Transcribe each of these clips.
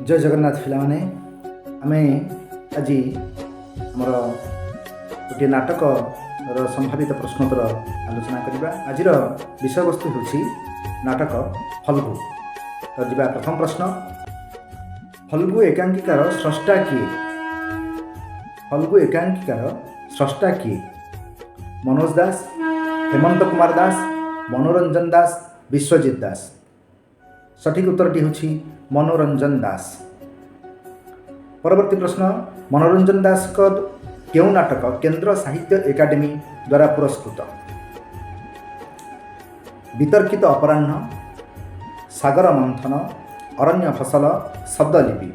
ଜୟ ଜଗନ୍ନାଥ ପିଲାମାନେ। ଆମେ ଆଜି ଆମର ଗୋଟିଏ ନାଟକର ସମ୍ଭାବିତ ପ୍ରଶ୍ନୋତ୍ତର ଆଲୋଚନା କରିବା। ଆଜିର ବିଷୟବସ୍ତୁ ହେଉଛି ନାଟକ ଫଲ୍ଗୁ। ତ ଯିବା ପ୍ରଥମ ପ୍ରଶ୍ନ। ଫଲ୍ଗୁ ଏକାଙ୍କିକାର ସ୍ରଷ୍ଟା କିଏ? ଫଲ୍ଗୁ ଏକାଙ୍କିକାର ସ୍ରଷ୍ଟା କିଏ? ମନୋଜ ଦାସ, ହେମନ୍ତ କୁମାର ଦାସ, ମନୋରଞ୍ଜନ ଦାସ, ବିଶ୍ୱଜିତ ଦାସ। ସଠିକ୍ ଉତ୍ତରଟି ହେଉଛି ମନୋରଞ୍ଜନ ଦାସ। ପରବର୍ତ୍ତୀ ପ୍ରଶ୍ନ, ମନୋରଞ୍ଜନ ଦାସଙ୍କ କେଉଁ ନାଟକ କେନ୍ଦ୍ର ସାହିତ୍ୟ ଏକାଡେମୀ ଦ୍ୱାରା ପୁରସ୍କୃତ? ବିତର୍କିତ ଅପରାହ୍ନ, ସାଗର ମନ୍ଥନ, ଅରଣ୍ୟ ଫସଲ, ଶବ୍ଦଲିପି।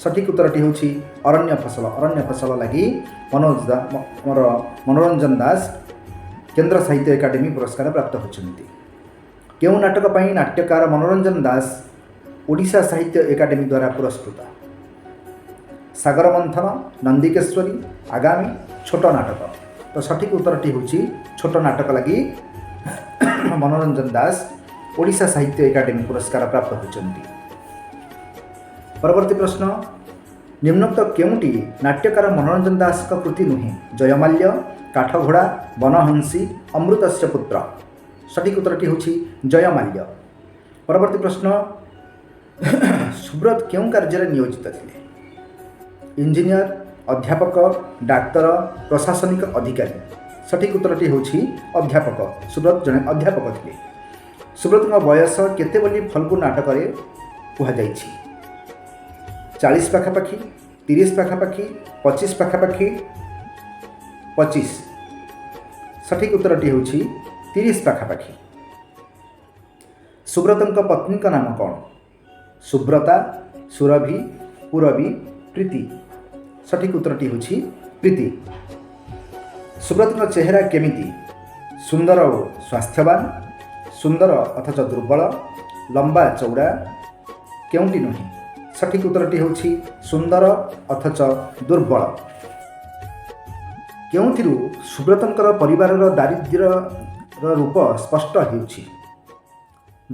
ସଠିକ୍ ଉତ୍ତରଟି ହେଉଛି ଅରଣ୍ୟ ଫସଲ। ଅରଣ୍ୟ ଫସଲ ଲାଗି ମନୋଜ ଆମର ମନୋରଞ୍ଜନ ଦାସ କେନ୍ଦ୍ର ସାହିତ୍ୟ ଏକାଡେମୀ ପୁରସ୍କାର ପ୍ରାପ୍ତ ହୋଇଛନ୍ତି। କେଉଁ ନାଟକ ପାଇଁ ନାଟ୍ୟକାର ମନୋରଞ୍ଜନ ଦାସ ଓଡ଼ିଶା ସାହିତ୍ୟ ଏକାଡେମୀ ଦ୍ୱାରା ପୁରସ୍କୃତ? ସାଗର ମନ୍ଥନ, ନନ୍ଦିକେଶ୍ୱରୀ, ଆଗାମୀ, ଛୋଟ ନାଟକ। ତ ସଠିକ୍ ଉତ୍ତରଟି ହେଉଛି ଛୋଟ ନାଟକ ଲାଗି ମନୋରଞ୍ଜନ ଦାସ ଓଡ଼ିଶା ସାହିତ୍ୟ ଏକାଡେମୀ ପୁରସ୍କାର ପ୍ରାପ୍ତ ହୋଇଛନ୍ତି। ପରବର୍ତ୍ତୀ ପ୍ରଶ୍ନ, ନିମ୍ନୋକ୍ତ କେଉଁଟି ନାଟ୍ୟକାର ମନୋରଞ୍ଜନ ଦାସଙ୍କ କୃତି ନୁହେଁ? ଜୟମାଲ୍ୟ, କାଠଘୋଡ଼ା, ବନହଂସୀ, ଅମୃତସ୍ୟ ପୁତ୍ର। ସଠିକ୍ ଉତ୍ତରଟି ହେଉଛି ଜୟମାଲ୍ୟ। ପରବର୍ତ୍ତୀ ପ୍ରଶ୍ନ, ସୁବ୍ରତ କେଉଁ କାର୍ଯ୍ୟରେ ନିୟୋଜିତ ଥିଲେ? ଇଞ୍ଜିନିୟର, ଅଧ୍ୟାପକ, ଡାକ୍ତର, ପ୍ରଶାସନିକ ଅଧିକାରୀ। ସଠିକ୍ ଉତ୍ତରଟି ହେଉଛି ଅଧ୍ୟାପକ। ସୁବ୍ରତ ଜଣେ ଅଧ୍ୟାପକ ଥିଲେ। ସୁବ୍ରତଙ୍କ ବୟସ କେତେ ବୋଲି ଫଲ୍ଗୁ ନାଟକରେ କୁହାଯାଇଛି? 40 ପାଖାପାଖି, 30 ପାଖାପାଖି, 25 ପାଖାପାଖି, 25। ସଠିକ୍ ଉତ୍ତରଟି ହେଉଛି 30 ପାଖାପାଖି। ସୁବ୍ରତଙ୍କ ପତ୍ନୀଙ୍କ ନାମ କ'ଣ? ସୁବ୍ରତା, ସୁରଭି, ପୁରବୀ, ପ୍ରୀତି। ସଠିକ୍ ଉତ୍ତରଟି ହେଉଛି ପ୍ରୀତି। ସୁବ୍ରତଙ୍କ ଚେହେରା କେମିତି? ସୁନ୍ଦର ଓ ସ୍ୱାସ୍ଥ୍ୟବାନ, ସୁନ୍ଦର ଅଥଚ ଦୁର୍ବଳ, ଲମ୍ବା ଚଉଡ଼ା, କେଉଁଟି ନୁହେଁ। ସଠିକ୍ ଉତ୍ତରଟି ହେଉଛି ସୁନ୍ଦର ଅଥଚ ଦୁର୍ବଳ। କେଉଁଥିରୁ ସୁବ୍ରତଙ୍କର ପରିବାରର ଦାରିଦ୍ର୍ୟର ରୂପ ସ୍ପଷ୍ଟ ହେଉଛି?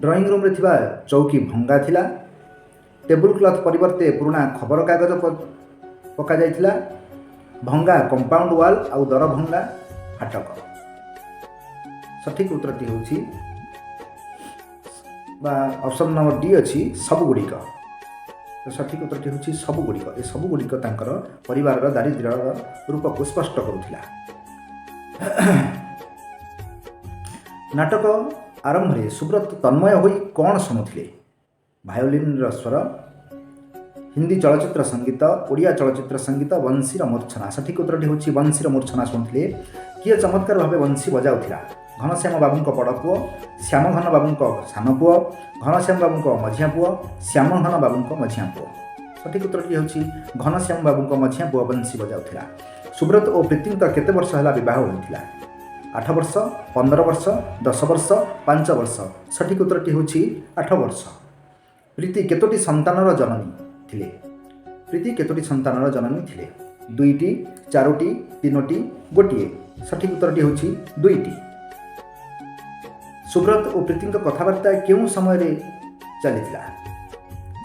ଡ୍ରଇଂ ରୁମ୍ରେ ଥିବା ଚୌକି ଭଙ୍ଗା ଥିଲା, ଟେବୁଲ୍ କ୍ଲଥ୍ ପରିବର୍ତ୍ତେ ପୁରୁଣା ଖବରକାଗଜ ପକାଯାଇଥିଲା, ଭଙ୍ଗା କମ୍ପାଉଣ୍ଡ ୱାଲ୍ ଆଉ ଦରଭଙ୍ଗା ଫାଟକ। ସଠିକ୍ ଉତ୍ତରଟି ହେଉଛି ବା ଅପସନ୍ ନମ୍ବର ଡି ଅଛି, ସବୁଗୁଡ଼ିକ। ତ ସଠିକ୍ ଉତ୍ତରଟି ହେଉଛି ସବୁଗୁଡ଼ିକ। ଏ ସବୁଗୁଡ଼ିକ ତାଙ୍କର ପରିବାରର ଦାରିଦ୍ର୍ୟର ରୂପକୁ ସ୍ପଷ୍ଟ କରୁଥିଲା। ନାଟକ ଆରମ୍ଭରେ ସୁବ୍ରତ ତନ୍ମୟ ହୋଇ କ'ଣ ଶୁଣୁଥିଲେ? ଭାୟୋଲିନ୍ର ସ୍ୱର, ହିନ୍ଦୀ ଚଳଚ୍ଚିତ୍ର ସଙ୍ଗୀତ, ଓଡ଼ିଆ ଚଳଚ୍ଚିତ୍ର ସଙ୍ଗୀତ, ବଂଶୀର ମୂର୍ଚ୍ଛନା। ସଠିକ୍ ଉତ୍ତରଟି ହେଉଛି ବଂଶୀର ମୂର୍ଚ୍ଛନା ଶୁଣୁଥିଲେ। କିଏ ଚମତ୍କାର ଭାବେ ବଂଶୀ ବଜାଉଥିଲା? ଘନଶ୍ୟାମ ବାବୁଙ୍କ ବଡ଼ ପୁଅ, ଶ୍ୟାମଘନ ବାବୁଙ୍କ ସାନ ପୁଅ, ଘନଶ୍ୟାମ ବାବୁଙ୍କ ମଝିଆ ପୁଅ, ଶ୍ୟାମଘନ ବାବୁଙ୍କ ମଝିଆ ପୁଅ। ସଠିକ୍ ଉତ୍ତରଟି ହେଉଛି ଘନଶ୍ୟାମ ବାବୁଙ୍କ ମଝିଆ ପୁଅ ବଂଶୀ ବଜାଉଥିଲା। ସୁବ୍ରତ ଓ ପ୍ରୀତିଙ୍କ କେତେ ବର୍ଷ ହେଲା ବିବାହ ହୋଇଥିଲା? 8 ବର୍ଷ, 15 ବର୍ଷ, 10 ବର୍ଷ, 5 ବର୍ଷ। ସଠିକ୍ ଉତ୍ତରଟି ହେଉଛି 8 ବର୍ଷ। ପ୍ରୀତି କେତୋଟି ସନ୍ତାନର ଜନନୀ ଥିଲେ? ପ୍ରୀତି କେତୋଟି ସନ୍ତାନର ଜନନୀ ଥିଲେ? ଦୁଇଟି, ଚାରୋଟି, ତିନୋଟି, ଗୋଟିଏ। ସଠିକ୍ ଉତ୍ତରଟି ହେଉଛି ଦୁଇଟି। ସୁବ୍ରତ ଓ ପ୍ରୀତିଙ୍କ କଥାବାର୍ତ୍ତା କେଉଁ ସମୟରେ ଚାଲିଥିଲା?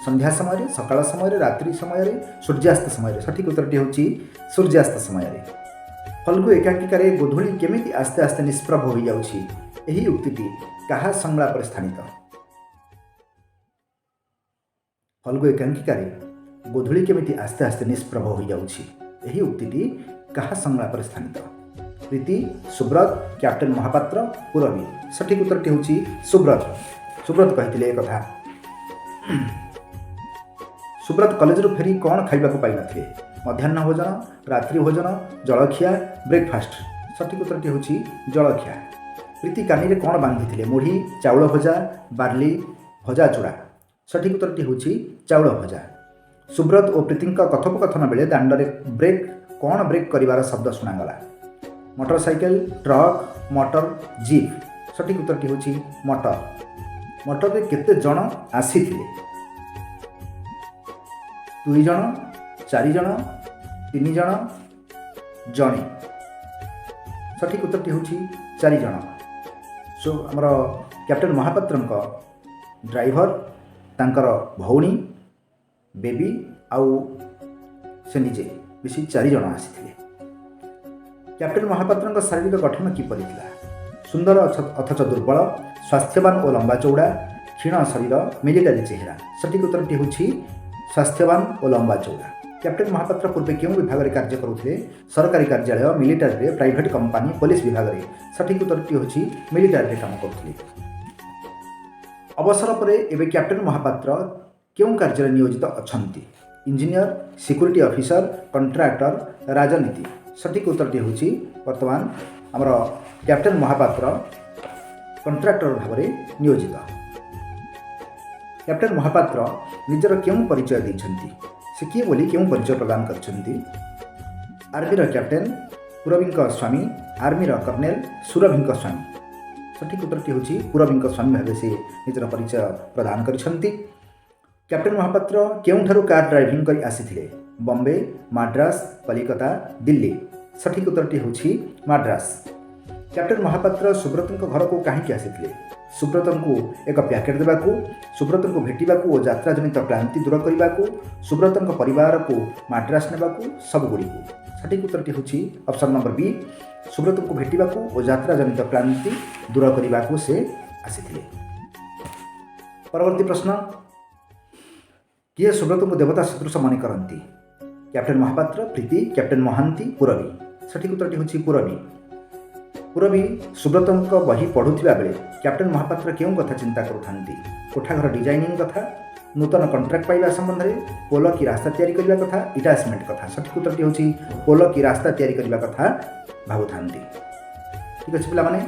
ସନ୍ଧ୍ୟା ସମୟରେ, ସକାଳ ସମୟରେ, ରାତ୍ରି ସମୟରେ, ସୂର୍ଯ୍ୟାସ୍ତ ସମୟରେ। ସଠିକ୍ ଉତ୍ତରଟି ହେଉଛି ସୂର୍ଯ୍ୟାସ୍ତ ସମୟରେ। ଫଲ୍ଗୁ ଏକାଙ୍କିକାରେ ଗୋଧୂଳି କେମିତି ଆସ୍ତେ ଆସ୍ତେ ନିଷ୍ପ୍ରଭ ହୋଇଯାଉଛି, ଏହି ଉକ୍ତିଟି କାହା ସଂଳାପରେ ସ୍ଥାନିତ? ଫଲ୍ଗୁ ଏକାଙ୍କିକାରେ ଗୋଧୂଳି କେମିତି ଆସ୍ତେ ଆସ୍ତେ ନିଷ୍ପ୍ରଭ ହୋଇଯାଉଛି, ଏହି ଉକ୍ତିଟି କାହା ସଂଳାପରେ ସ୍ଥାନିତ? ପ୍ରୀତି, ସୁବ୍ରତ, କ୍ୟାପ୍ଟେନ୍ ମହାପାତ୍ର, ପୁରବୀ। ସଠିକ୍ ଉତ୍ତରଟି ହେଉଛି ସୁବ୍ରତ। ସୁବ୍ରତ କହିଥିଲେ ଏ କଥା। ସୁବ୍ରତ କଲେଜରୁ ଫେରି କ'ଣ ଖାଇବାକୁ ପାଇନଥିଲେ? ମଧ୍ୟାହ୍ନ ଭୋଜନ, ରାତ୍ରି ଭୋଜନ, ଜଳଖିଆ, ବ୍ରେକଫାଷ୍ଟ। ସଠିକ୍ ଉତ୍ତରଟି ହେଉଛି ଜଳଖିଆ। ପ୍ରୀତି କାନିରେ କ'ଣ ବାନ୍ଧିଥିଲେ? ମୁଢ଼ି, ଚାଉଳ ଭଜା, ବାର୍ଲି, ଭଜା ଚୂଡ଼ା। ସଠିକ୍ ଉତ୍ତରଟି ହେଉଛି ଚାଉଳ ଭଜା। ସୁବ୍ରତ ଓ ପ୍ରୀତିଙ୍କ କଥୋପକଥନ ବେଳେ ଦାଣ୍ଡରେ ବ୍ରେକ୍ କ'ଣ ବ୍ରେକ୍ କରିବାର ଶବ୍ଦ ଶୁଣାଗଲା? ମଟର ସାଇକେଲ, ଟ୍ରକ୍, ମଟର, ଜିପ୍। ସଠିକ୍ ଉତ୍ତରଟି ହେଉଛି ମଟର। ମଟରରେ କେତେ ଜଣ ଆସିଥିଲେ? 2 ଜଣ, 4 ଜଣ, 3 ଜଣ, ଜଣେ। ସଠିକ୍ ଉତ୍ତରଟି ହେଉଛି 4 ଜଣ। ଆମର କ୍ୟାପ୍ଟେନ୍ ମହାପାତ୍ରଙ୍କ ଡ୍ରାଇଭର, ତାଙ୍କର ଭଉଣୀ, ବେବି ଆଉ ସେ ନିଜେ ମିଶି ଚାରିଜଣ ଆସିଥିଲେ। କ୍ୟାପ୍ଟେନ୍ ମହାପାତ୍ରଙ୍କ ଶାରୀରିକ ଗଠନ କିପରି ଥିଲା? ସୁନ୍ଦର ଅଥଚ ଦୁର୍ବଳ, ସ୍ୱାସ୍ଥ୍ୟବାନ ଓ ଲମ୍ବା ଚଉଡ଼ା, କ୍ଷୀଣ ଶରୀର, ମିଲିଟାରୀ ଚେହେରା। ସଠିକ୍ ଉତ୍ତରଟି ହେଉଛି ସ୍ୱାସ୍ଥ୍ୟବାନ ଓ ଲମ୍ବା ଚଉଡ଼ା। କ୍ୟାପ୍ଟେନ୍ ମହାପାତ୍ର ପୂର୍ବେ କେଉଁ ବିଭାଗରେ କାର୍ଯ୍ୟ କରୁଥିଲେ? ସରକାରୀ କାର୍ଯ୍ୟାଳୟ, ମିଲିଟାରୀରେ, ପ୍ରାଇଭେଟ୍ କମ୍ପାନୀ, ପୋଲିସ ବିଭାଗରେ। ସଠିକ୍ ଉତ୍ତରଟି ହେଉଛି ମିଲିଟାରୀରେ କାମ କରୁଥିଲେ। ଅବସର ପରେ ଏବେ କ୍ୟାପ୍ଟେନ୍ ମହାପାତ୍ର କେଉଁ କାର୍ଯ୍ୟରେ ନିୟୋଜିତ ଅଛନ୍ତି? ଇଞ୍ଜିନିୟର, ସିକ୍ୟୁରିଟି ଅଫିସର, କଣ୍ଟ୍ରାକ୍ଟର, ରାଜନୀତି। ସଠିକ୍ ଉତ୍ତରଟି ହେଉଛି ବର୍ତ୍ତମାନ ଆମର କ୍ୟାପ୍ଟେନ୍ ମହାପାତ୍ର କଣ୍ଟ୍ରାକ୍ଟର ଭାବରେ ନିୟୋଜିତ। କ୍ୟାପ୍ଟେନ୍ ମହାପାତ୍ର ନିଜର କେଉଁ ପରିଚୟ ଦେଇଛନ୍ତି? ସେ କିଏ ବୋଲି କେଉଁ ପରିଚୟ ପ୍ରଦାନ କରିଛନ୍ତି? ଆର୍ମିର କ୍ୟାପ୍ଟେନ୍, ପୂରବୀଙ୍କ ସ୍ୱାମୀ, ଆର୍ମିର କର୍ଣ୍ଣେଲ, ସୁରଭିଙ୍କ ସ୍ୱାମୀ। ସଠିକ୍ ଉତ୍ତରଟି ହେଉଛି ପୂରବୀଙ୍କ ସ୍ୱାମୀ ଭାବେ ସେ ନିଜର ପରିଚୟ ପ୍ରଦାନ କରିଛନ୍ତି। କ୍ୟାପ୍ଟେନ୍ ମହାପାତ୍ର କେଉଁଠାରୁ କାର୍ ଡ୍ରାଇଭିଂ କରି ଆସିଥିଲେ? ବମ୍ବେ, ମାଡ୍ରାସ, କଲିକତା, ଦିଲ୍ଲୀ। ସଠିକ୍ ଉତ୍ତରଟି ହେଉଛି ମାଡ୍ରାସ। କ୍ୟାପ୍ଟେନ୍ ମହାପାତ୍ର ସୁବ୍ରତଙ୍କ ଘରକୁ କାହିଁକି ଆସିଥିଲେ? ସୁବ୍ରତଙ୍କୁ ଏକ ପ୍ୟାକେଟ୍ ଦେବାକୁ, ସୁବ୍ରତଙ୍କୁ ଭେଟିବାକୁ ଓ ଯାତ୍ରାଜନିତ କ୍ଳାନ୍ତି ଦୂର କରିବାକୁ, ସୁବ୍ରତଙ୍କ ପରିବାରକୁ ମାଡ୍ରାସ ନେବାକୁ, ସବୁଗୁଡ଼ିକୁ। ସଠିକ୍ ଉତ୍ତରଟି ହେଉଛି ଅପସନ୍ ନମ୍ବର ବି, ସୁବ୍ରତଙ୍କୁ ଭେଟିବାକୁ ଓ ଯାତ୍ରାଜନିତ କ୍ଳାନ୍ତି ଦୂର କରିବାକୁ ସେ ଆସିଥିଲେ। ପରବର୍ତ୍ତୀ ପ୍ରଶ୍ନ, କିଏ ସୁବ୍ରତଙ୍କୁ ଦେବତା ସଦୃଶ ମନେ କରନ୍ତି? କ୍ୟାପ୍ଟେନ୍ ମହାପାତ୍ର, ପ୍ରୀତି, କ୍ୟାପ୍ଟେନ୍ ମହାନ୍ତି, ପୂରବୀ। ସଠିକ୍ ଉତ୍ତରଟି ହେଉଛି ପୂରବୀ। ପୂରବୀ ସୁବ୍ରତଙ୍କ ବହି ପଢ଼ୁଥିବା ବେଳେ କ୍ୟାପ୍ଟେନ୍ ମହାପାତ୍ର କେଉଁ କଥା ଚିନ୍ତା କରୁଥାନ୍ତି? କୋଠାଘର ଡିଜାଇନିଂ କଥା, ନୂତନ କଣ୍ଟ୍ରାକ୍ଟ ପାଇବା ସମ୍ବନ୍ଧରେ, ପୋଲ କି ରାସ୍ତା ତିଆରି କରିବା କଥା, ଇଟା ସିମେଣ୍ଟ କଥା। ସଠିକ୍ ଉତ୍ତରଟି ହେଉଛି ପୋଲ କି ରାସ୍ତା ତିଆରି କରିବା କଥା ଭାବୁଥାନ୍ତି। ଠିକ୍ ଅଛି ପିଲାମାନେ,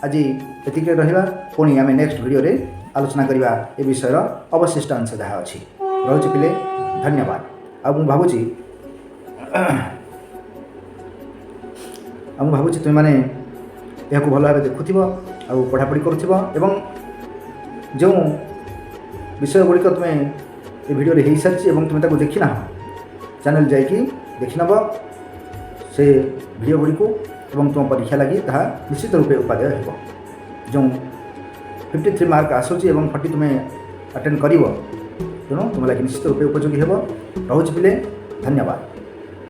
ଆଜି ଏତିକିରେ ରହିବା। ପୁଣି ଆମେ ନେକ୍ସଟ ଭିଡ଼ିଓରେ ଆଲୋଚନା କରିବା ଏ ବିଷୟର ଅବଶିଷ୍ଟ ଅଂଶ ଯାହା ଅଛି। ରହୁଛି ପିଲେ, ଧନ୍ୟବାଦ। ଆଉ ମୁଁ ଭାବୁଛି ତୁମେମାନେ ଏହାକୁ ଭଲ ଭାବେ ଦେଖୁଥିବ ଆଉ ପଢ଼ାପଢ଼ି କରୁଥିବ ଏବଂ ଯେଉଁ ବିଷୟ ଗୁଡ଼ିକ ତୁମେ ଏ ଭିଡ଼ିଓରେ ହେଇସାରିଛି ଏବଂ ତୁମେ ତାକୁ ଦେଖିନାହ, ଚ୍ୟାନେଲ୍ ଯାଇକି ଦେଖିନେବ ସେ ଭିଡ଼ିଓ ଗୁଡ଼ିକୁ ଏବଂ ତୁମ ପରୀକ୍ଷା ଲାଗି ତାହା ନିଶ୍ଚିତ ରୂପେ ଉପାଦେୟ ହେବ। ଯେଉଁ 53 ମାର୍କ ଆସୁଛି ଏବଂ 40 ତୁମେ ଆଟେଣ୍ଡ କରିବ, ତେଣୁ ତୁମ ଲାଗି ନିଶ୍ଚିତ ରୂପେ ଉପଯୋଗୀ ହେବ। ରହୁଛି ପିଲେ, ଧନ୍ୟବାଦ।